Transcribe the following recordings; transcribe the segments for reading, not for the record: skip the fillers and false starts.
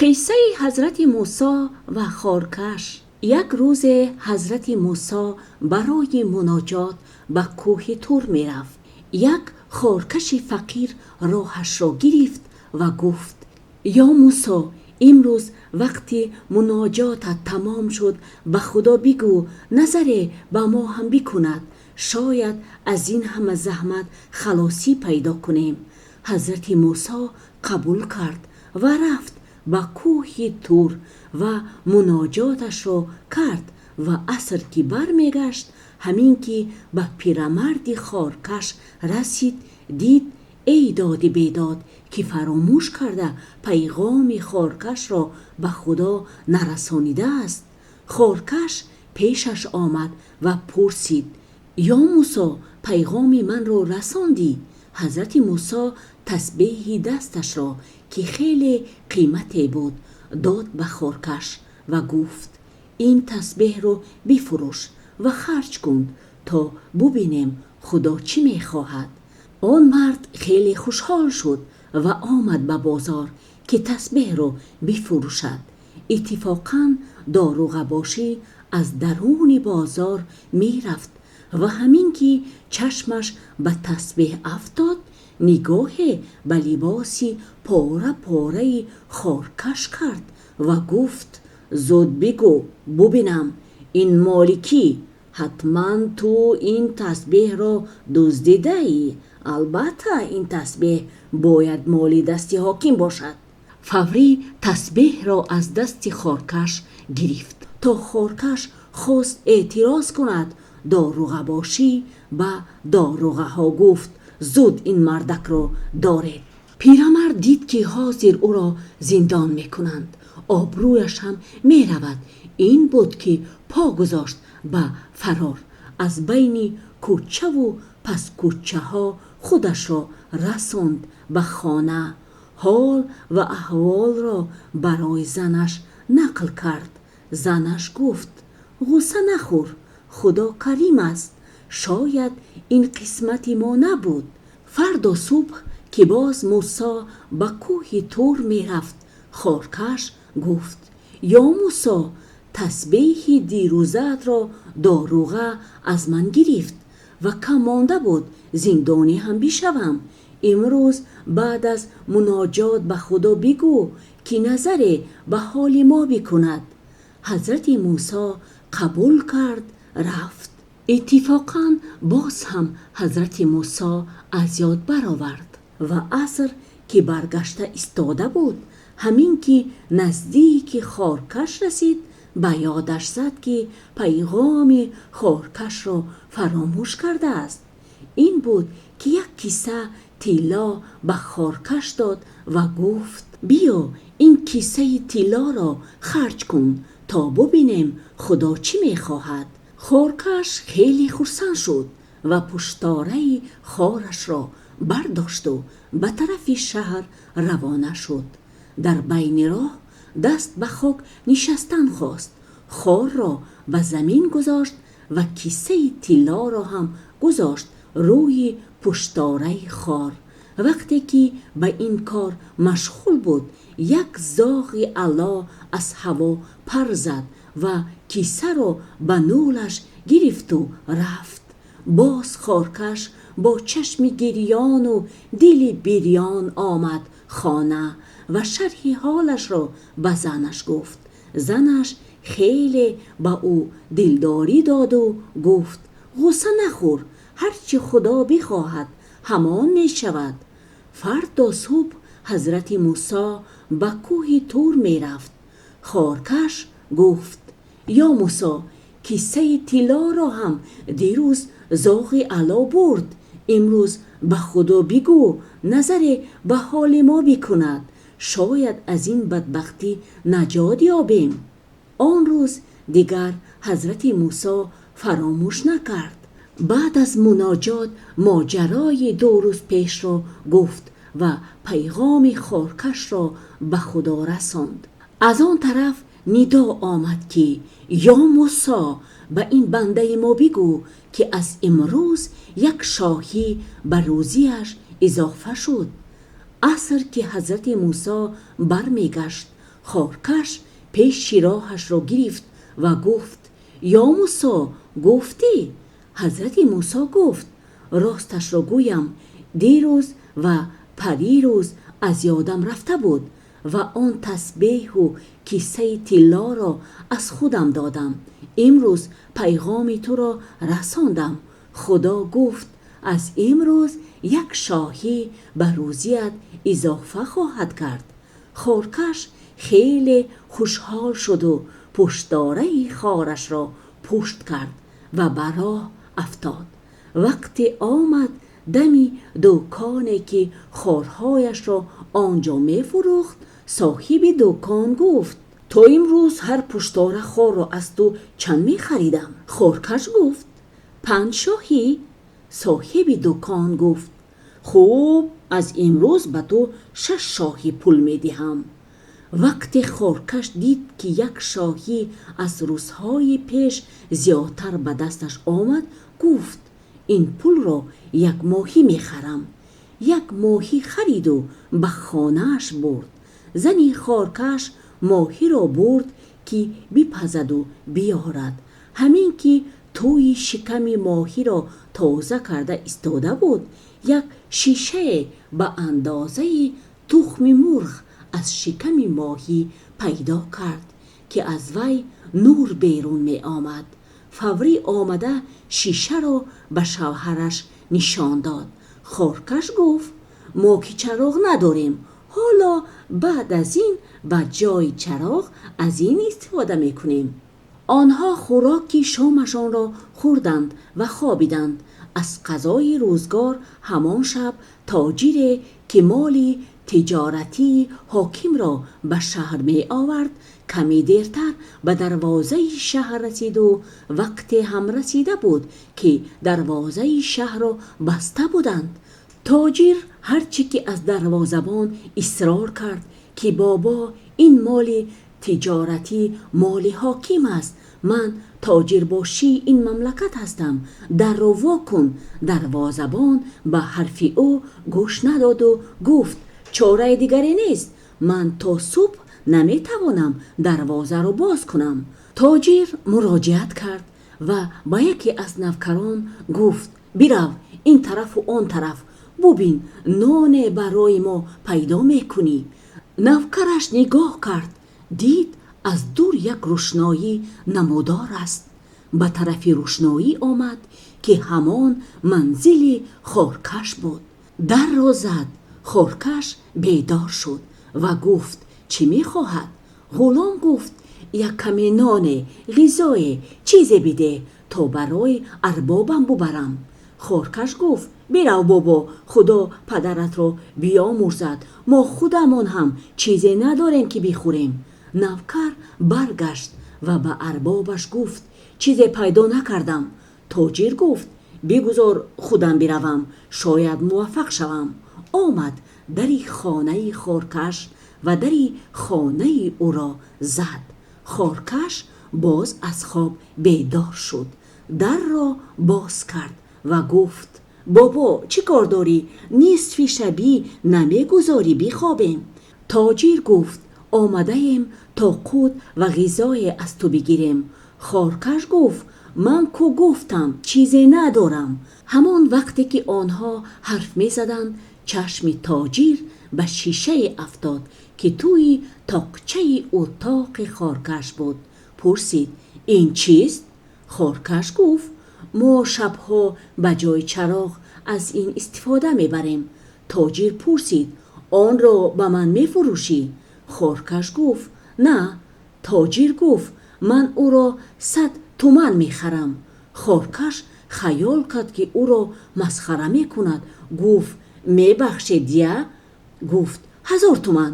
Қиссаи ҳазрати Мусо ва хоркаш. Як рӯзе ҳазрати Мусо барои муноҷот ба кӯҳи Тур мерафт. Як хоркаши фақир роҳашро гирифт ва гуфт: «Ё Мусо, имрӯз вақти муноҷотат тамом шуд, ба Худо бигӯ назаре ба мо ҳам бикунад. Шояд аз ин ҳама заҳмат халосӣ пайдо кунем». Ҳазрати Мусо қабул кард ва рафт ба кӯҳи Тур ва муноҷоташро кард ва аср ки бармегашт, ҳамин ки ба пирамарди хоркаш расид, дид, эй доди бедод, ки фаромӯш карда паёми хоркашро ба Худо нарасонидааст. Хоркаш пешаш омад ва пурсид: «Ё Мусо, паёми манро расондӣ?» Ҳазрати Мусо тасбеҳи дасташро, ки хеле қимате буд, дод ба хоркаш ва гуфт: «Ин тасбеҳро бифурӯш ва харҷ кун, то бубинем Худо чӣ мехоҳад». Он мард хеле хушҳол шуд ва омад ба бозор, ки тасбеҳро бифурӯшад. Иттифоқан дороғабошӣ аз даруни бозор мерафт ва ҳамин ки чашмаш ба тасбеҳ афтод, нигоҳе ба либоси пора-пораи хоркаш кард ва гуфт: «Зуд бигӯ бубинам, ин моли кӣ? Ҳатман ту ин тасбеҳро дуздидаӣ. Албатта, ин тасбеҳ бояд моли дасти ҳоким бошад». Фаврӣ тасбеҳро аз дасти хоркаш гирифт. То хоркаш хост эътироз кунад, дороғабошӣ ба дороғаҳо гуфт: «Зуд ин мардакро доред». Пирамард дид, ки ҳозир ӯро зиндон мекунанд, обрӯяш ҳам меравад. Ин буд, ки по гузошт ба фарор, аз байни кӯчаву паскӯчаҳо худашро расонд ба хона. Ҳол ва аҳволро барои занаш нақл кард. Занаш гуфт: «Ғусса нахӯр, Худо карим аст, шояд ин қисмати мо набуд». Фардо субҳ, ки боз Мусо ба кӯҳи Тур мерафт, хоркаш гуфт: «Ё Мусо, тасбеҳи дирӯзаатро дороға аз ман гирифт ва кам монда буд зиндонӣ ҳам бишавам. Имрӯз баъд аз муноҷот ба Худо бигӯ, ки назаре ба ҳоли мо бикунад». Ҳазрати Мусо қабул кард, рафт. Иттифоқан боз ҳам ҳазрати Мусо аз ёд баровард ва аср ки баргашта истода буд, ҳамин ки наздики хоркаш расид, ба ёдаш зад, ки паёми хоркашро фаромӯш кардааст. Ин буд, ки як киса тилло ба хоркаш дод ва гуфт: «Биё, ин кисаи тиллоро харҷ кун, то бубинем Худо чӣ мехоҳад». Хоркаш хеле хурсанд шуд ва пуштораи хорашро бардошт у ба тарафи шаҳр равона шуд. Дар байни роҳ даст ба хок нишастан хост, хорро ба замин гузошт ва кисаи тиллоро ҳам гузошт рӯи пуштораи хор. Вақте ки ба ин кор машғул буд, як зоғи ало аз ҳаво пар зад ва кисаро ба нӯлаш гирифту рафт. Боз хоркаш бо чашми гирёну дили бирён омад хона ва шарҳи ҳолашро ба занаш гуфт. Занаш хеле ба ӯ дилдорӣ доду гуфт: «Ғусса нахӯр, ҳарчи Худо бихоҳад, ҳамон мешавад». Фардо субҳ ҳазрати Мусо ба кӯҳи Тур мерафт. Хоркаш гуфт: «Ё Мусо, кисаи тиллоро ҳам дирӯз зоғи ало бурд. Имрӯз ба Худо бигӯ назаре ба ҳоли мо бикунад, шояд аз ин бадбахтӣ наҷот ёбем». Он рӯз дигар ҳазрати Мусо фаромӯш накард. Баъд аз муноҷот моҷарои 2 рӯз пешро гуфт ва паёми хоркашро ба Худо расонд. Аз он тараф нидо омад, ки: «Ё Мусо, ба ин бандаи мо бигӯ, ки аз имрӯз як шоҳӣ ба рӯзияш изофа шуд». Аср ки ҳазрати Мусо бармегашт, Хоркаш пеши роҳашро гирифт ва гуфт: «Ё Мусо, гуфтӣ?» Ҳазрати Мусо гуфт: «Росташро гӯям, дирӯз ва парирӯз аз ёдам рафта буд ва он тасбеҳу кисаи тиллоро аз худам додам. Имрӯз паёми туро расондам. Худо гуфт: аз имрӯз як шоҳӣ ба рӯзият илова хоҳад кард». Хоркаш хеле хушҳол шуд ва пуштораи хорашро пушт кард ва ба роҳ афтод. Вақте омад дами дӯконе, ки хорҳояшро он ҷо мефурӯхт, соҳиби дӯкон гуфт: «То имрӯз ҳар пуштора хорро аз ту чанд мехаридам?» Хоркаш гуфт: «5 шоҳӣ». Соҳиби дӯкон гуфт: «Хуб, аз имрӯз ба ту 6 шоҳӣ пул медиҳам». Вақте хоркаш дид, ки як шоҳӣ аз рӯзҳои пеш зиёдтар ба дасташ омад, гуфт: «Ин пулро як моҳӣ мехарам». Як моҳӣ хариду ба хонааш бурд. Зани хоркаш моҳиро бурд, ки бипазаду биёрад. Ҳамин ки тӯи шиками моҳиро тоза карда истода буд, як шишае ба андозаи тухми мурғ аз шиками моҳӣ пайдо кард, ки аз вай нур берун меомад. Фаврӣ омада шишаро ба шавҳараш нишон дод. Хоркаш гуфт: «Мо ки чароғ надорем, ҳоло баъд аз ин ба ҷои чароғ аз ин истифода мекунем». Онҳо хӯроки шомашонро хӯрданд ва хобиданд. Аз қазои рӯзгор ҳамон шаб тоҷире, ки моли тиҷоратии ҳокимро ба шаҳр меовард, каме дертар ба дарвозаи шаҳр расид ва вақте ҳам расида буд, ки дарвозаи шаҳрро баста буданд. Тоҷир ҳарчи ки аз дарвозабон исрор кард, ки бобо, ин моли тиҷоратӣ моли ҳоким аст, ман тоҷирбошии ин мамлакат ҳастам, дарро во кун, дарвозабон ба ҳарфи ӯ гӯш надоду гуфт: «Чораи дигаре нест, ман то субҳ наметавонам дарвозаро боз кунам». Тоҷир муроҷиат кард ва ба яке аз навкарон гуфт: «Бирав ин тарафу он тараф, бубин, ноне барои мо пайдо мекунӣ». Навкараш нигоҳ кард, дид аз дур як рӯшноӣ намудор аст. Ба тарафи рӯшноӣ омад, ки ҳамон манзили хоркаш буд. Дарро зад. Хоркаш бедор шуд ва гуфт: «Чӣ мехоҳад?» Ғулом гуфт: «Як каме ноне, ғизое, чизе бидеҳ, то барои арбобам бубарам». Хоркаш гуфт: «Бирав бобо, Худо падаратро биёмурзад, мо худамон ҳам чизе надорем, ки бихӯрем». Навкар баргашт ва ба арбобаш гуфт: «Чизе пайдо накардам». Тоҷир гуфт: «Бигузор худам биравам, шояд муваффақ шавам». Омад дари хонаи хоркаш ва дари хонаи ӯро зад. Хоркаш боз аз хоб бедор шуд, дарро боз кард ва гуфт: «Бобо, чӣ кор дорӣ? Нисфи шабӣ намегузорӣ бихобем». Тоҷир гуфт: «Омадаем то қут ва ғизое аз ту бигирем». Хоркаш гуфт: «Ман ку гуфтам, чизе надорам». Ҳамон вақте ки онҳо ҳарф мезаданд, чашми тоҷир ба шишае афтод, ки тӯи тоқчаи утоқи хоркаш буд. Пурсид: «Ин чист?» Хоркаш гуфт: «Мо шабҳо ба ҷои чароғ аз ин истифода мебарем». Тоҷир пурсид: «Онро ба ман мефурӯшӣ?» Хоркаш гуфт: «На». Тоҷир гуфт: «Ман ӯро 100 туман мехарам». Хоркаш хаёл кард, ки ӯро масхара мекунад. Гуфт: «Мебахшед, я». Гуфт: «1000 туман».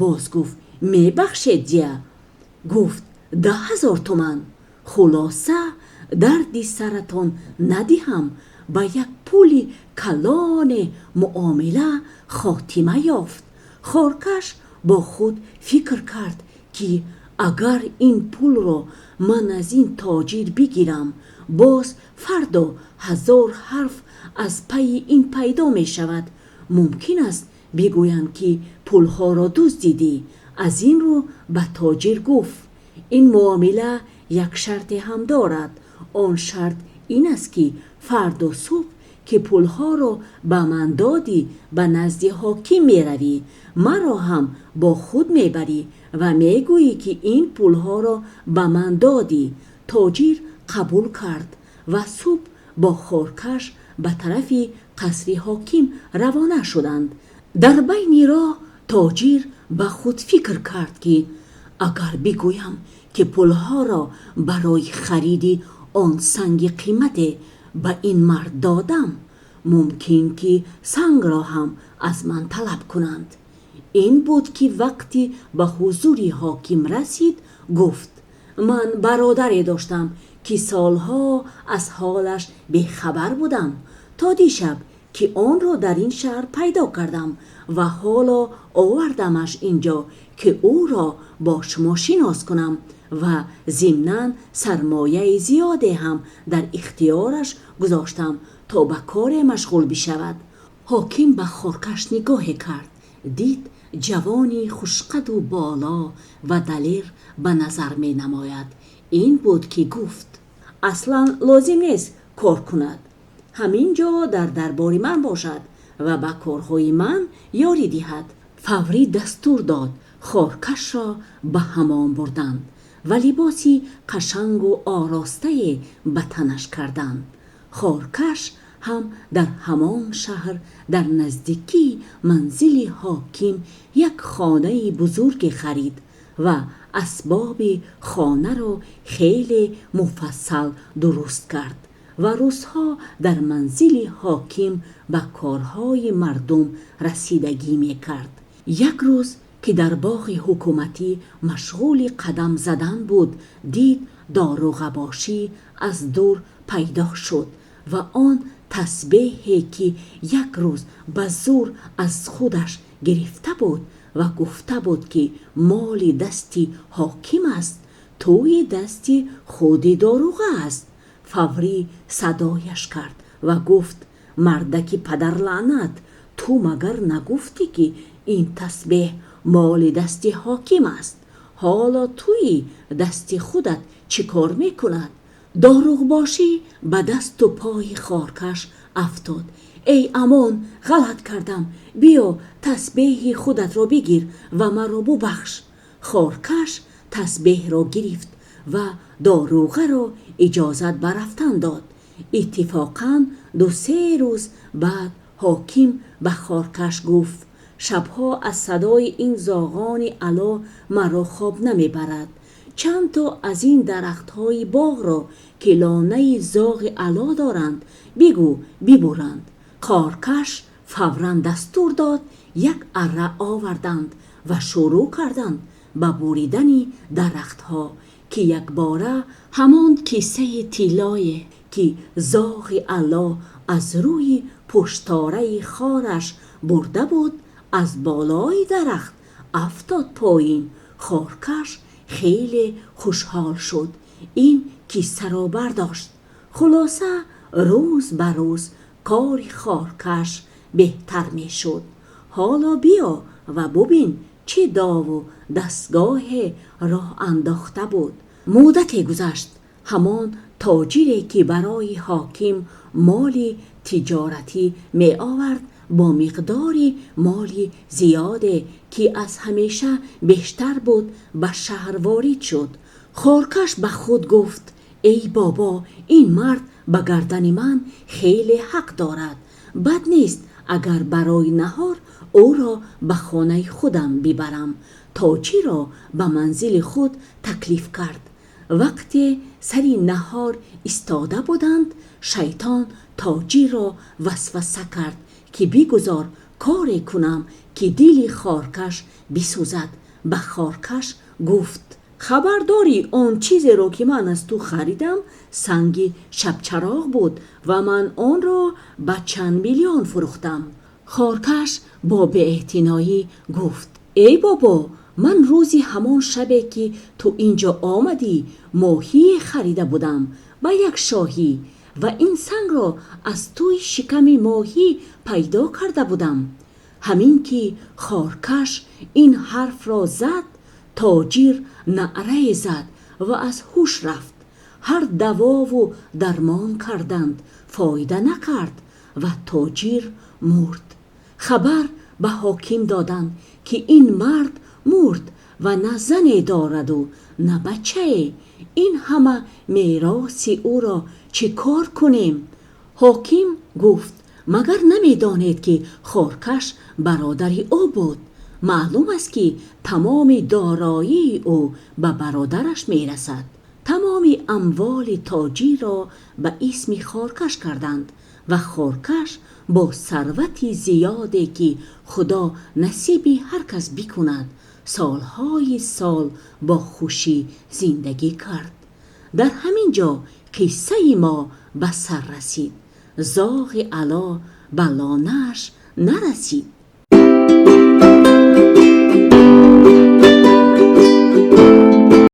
Боз гуфт: «Мебахшед, я». Гуфт: «10 000 туман». Хулоса, дарди саратон надиҳам, ба як пули калоне муомила хотима ёфт. Хоркаш бо худ фикр кард, ки агар ин пулро ман аз ин тоҷир бигирам, боз фардо 1000 ҳарф аз пайи ин пайдо мешавад. Мумкин аст бигӯянд, ки пулҳоро дуздидӣ. Аз ин рӯ ба тоҷир гуфт: «Ин муомила як шарте ҳам дорад. Он шарт ин аст, ки фардо субҳ, ки пулҳоро ба ман додӣ, ба назди ҳоким меравӣ, маро ҳам бо худ мебарӣ ва мегӯӣ, ки ин пулҳоро ба ман додӣ». Тоҷир қабул кард ва субҳ бо хоркаш ба тарафи қасри ҳоким равона шуданд. Дар байни роҳ тоҷир ба худ фикр кард, ки агар бигӯям, ки пулҳоро барои хариди он санги қимате ба ин мард додам, мумкин ки сангро ҳам аз ман талаб кунанд. Ин буд, ки вақте ба ҳузури ҳоким расид, гуфт: «Ман бародаре доштам, ки солҳо аз ҳолаш бехабар будам, то дишаб, ки онро дар ин шаҳр пайдо кардам ва ҳоло овардамаш инҷо, ки ӯро бо шумо шинос кунам ва зимнан сармояи зиёде ҳам дар ихтиёраш гузоштам, то ба коре машғул бишавад». Ҳоким ба хоркаш нигоҳе кард. Дид, ҷавони хушқаду боло ва далер ба назар менамояд. Ин буд, ки гуфт: «Аслан лозим нест кор кунад. Ҳамин ҷо дар дарбори ман бошад ва ба корҳои ман ёри диҳад». Фаврӣ дастур дод, хоркашро ба ҳамом бурданд ва либоси қашангу оростае ба танаш карданд. Хоркаш ҳам дар ҳамон шаҳр, дар наздикии манзили ҳоким, як хонаи бузурге харид ва асбоби хонаро хеле муфассал дуруст кард ва рӯзҳо дар манзили ҳоким ба корҳои мардум расидагӣ мекард. Як рӯз, ки дар боғи ҳукуматӣ машғули қадам задан буд, дид, дороғабошӣ аз дур пайдо шуд ва он тасбеҳе, ки як рӯз ба зӯр аз худаш гирифта буд ва гуфта буд, ки моли дасти ҳоким аст, тӯи дасти худи доруға аст. Фаврӣ садояш кард ва гуфт: «Мардаки падарлаънат, ту магар нагуфтӣ, ки ин тасбеҳ моли дасти ҳоким аст? Ҳоло тӯи дасти худат чӣ кор мекунад?» Доруғбошӣ ба дасту пои хоркаш афтод: «Эй амон, ғалат кардам. Биё, тасбеҳи худатро бигир ва маро бубахш». Хоркаш тасбеҳро гирифт ва доруғаро иҷозат ба рафтан дод. Иттифоқан 2-се рӯз баъд ҳоким ба хоркаш гуфт: «Шабҳо аз садои ин зоғони ало маро хоб намебарад. Чанд то аз ин дарахтҳои боғро, ки лонаи зоғи ало доранд, бигӯ бибуранд». Хоркаш фавран дастур дод, як арра оварданд ва шурӯъ карданд ба буридани дарахтҳо, ки якбора ҳамон кисаи тиллое, ки зоғи ало аз рӯи пуштораи хораш бурда буд, аз болои дарахт афтод поин. Хоркаш хеле хушҳол шуд, ин кисаро бардошт. Хулоса, рӯз ба рӯз кори хоркаш беҳтар мешуд. Ҳоло биё ва бубин, чӣ дову дастгоҳе роҳ андохта буд. Муддате гузашт. Ҳамон тоҷире, ки барои ҳоким моли тиҷоратӣ меовард, бо миқдори моли зиёде, ки аз ҳамеша бештар буд, ба шаҳр ворид шуд. Хоркаш ба худ гуфт: «Эй бобо, ин мард ба гардани ман хеле ҳақ дорад. Бад нест, агар барои наҳор ӯро ба хонаи худам бибарам». Тоҷиро ба манзили худ таклиф кард. Вақте сари наҳор истода буданд, шайтон тоҷирро васваса кард, ки бигузор коре кунам, ки дили хоркаш бисӯзад. Ба хоркаш гуфт: «Хабар дорӣ, он чизеро, ки ман аз ту харидам, санги шабчароғ буд ва ман онро ба чанд миллион фурӯхтам». Хоркаш бо беэътиноӣ гуфт: «Эй бобо, ман рӯзи ҳамон шабе, ки ту инҷо омадӣ, моҳие харида будам ба як шоҳӣ ва ин сангро аз тӯи шиками моҳӣ пайдо карда будам». Ҳамин ки хоркаш ин ҳарфро зад, тоҷир наърае зад ва аз ҳуш рафт. Ҳар давову дармон карданд, фоида накард ва тоҷир мурд. Хабар ба ҳоким доданд, ки ин мард мурд ва на зане дорад-у на бачае. Ин ҳама мероси ӯро чӣ кор кунем? Ҳоким гуфт: «Магар намедонед, ки хоркаш бародари ӯ буд? Маълум аст, ки тамоми дороии ӯ ба бародараш мерасад». Тамоми амволи тоҷирро ба исми хоркаш карданд ва хоркаш бо сарвати зиёде, ки Худо насиби ҳар кас бикунад, солҳои сол бо хушӣ зиндагӣ кард. Дар ҳамин ҷо қиссаи мо ба сар расид. Зоғи Ало ба лонааш нарасид.